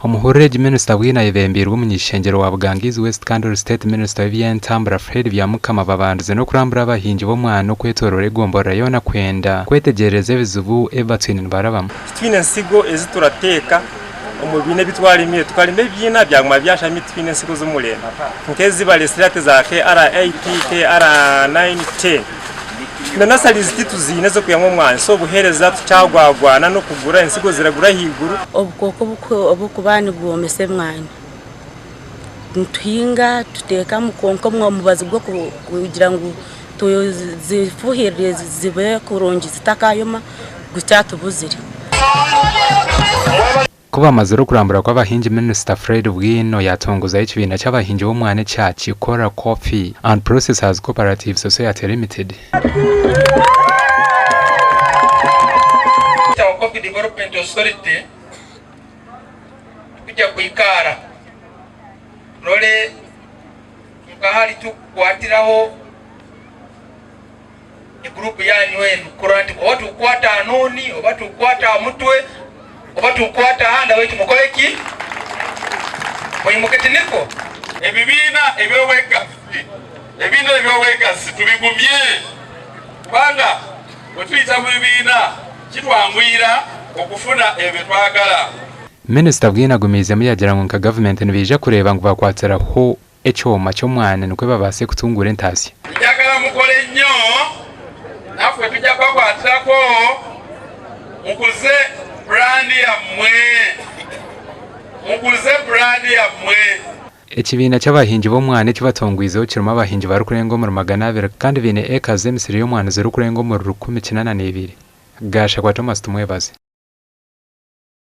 Omuhururu egi Minisita Bwine ayebembeirwe omuny'ishengyero wa Bugangizi West kandi ori State Minister w'eby'entambura Fred Byamukama babandize n'okurambura abahingi b'omwani okwetoroora egomborora yoona kwenda kwetegyereza ebizibu ebi batwine nibarabamu. Titwine nsigo ezi turateeka omu biina ebi twarimire. Tukarima ebiina byaguma byashami titwine nsigo z'omurembe nk'ezi bareetsire hati eza KR8, KR9, 10. Na nurseries tituziine ez'okwihamu omwani so obuheereza tukyagwagwana n'okugura ensigo ziragura ahaiguru. Obukooko oburikuba nibwomesa emwani nituhinga tuteekamu kwonka omubazi gw'okugira ngu tuzifuhirire zibe kurungi zitakayoma gukyatubuzire. Ku bamazire okurambura kw'abahingi Minisita Fred Bwino yatongozaho ekibiina ky'abahingi b'omwani ekya Kikora Coffee and Processors Cooperative Society Limited. Coffee Development Authority tukuja kwikara turole nkahali tukukwatiraho egurupu yanyu enu kurora nti oba tukukwata aha nooni oba tukukwata aha mutwe oba tukukwata ahandi baitu mukole ki? Mwimuke tinikwo? Ebibiina eby'obwegatsi Ebibiina eby'obwegatsi tubigumye kubanga bwe tuyita mu bibiina kitwanguyira okufuna ebyo bye twagala. Minisita Bwine agumiizemu yagira ngu nka gavumenti nibaija kureeba ngu bakwatiraho ekyoma ky'omwani nikwo babaase kutunguura entaasya. Njagala mukole nnyo naffe tujja kubakwatirako mukuze brand yammwe, mukuze brand yammwe. Ekibiina ky'abahingi b'omwani eki batongwizeho kirimu abahingi barikurenga omuri 200 kandi baine eka z'emisiri y'omwani zirikurenga omuri 1,082. Gashakwa Thomas Tumwebaze.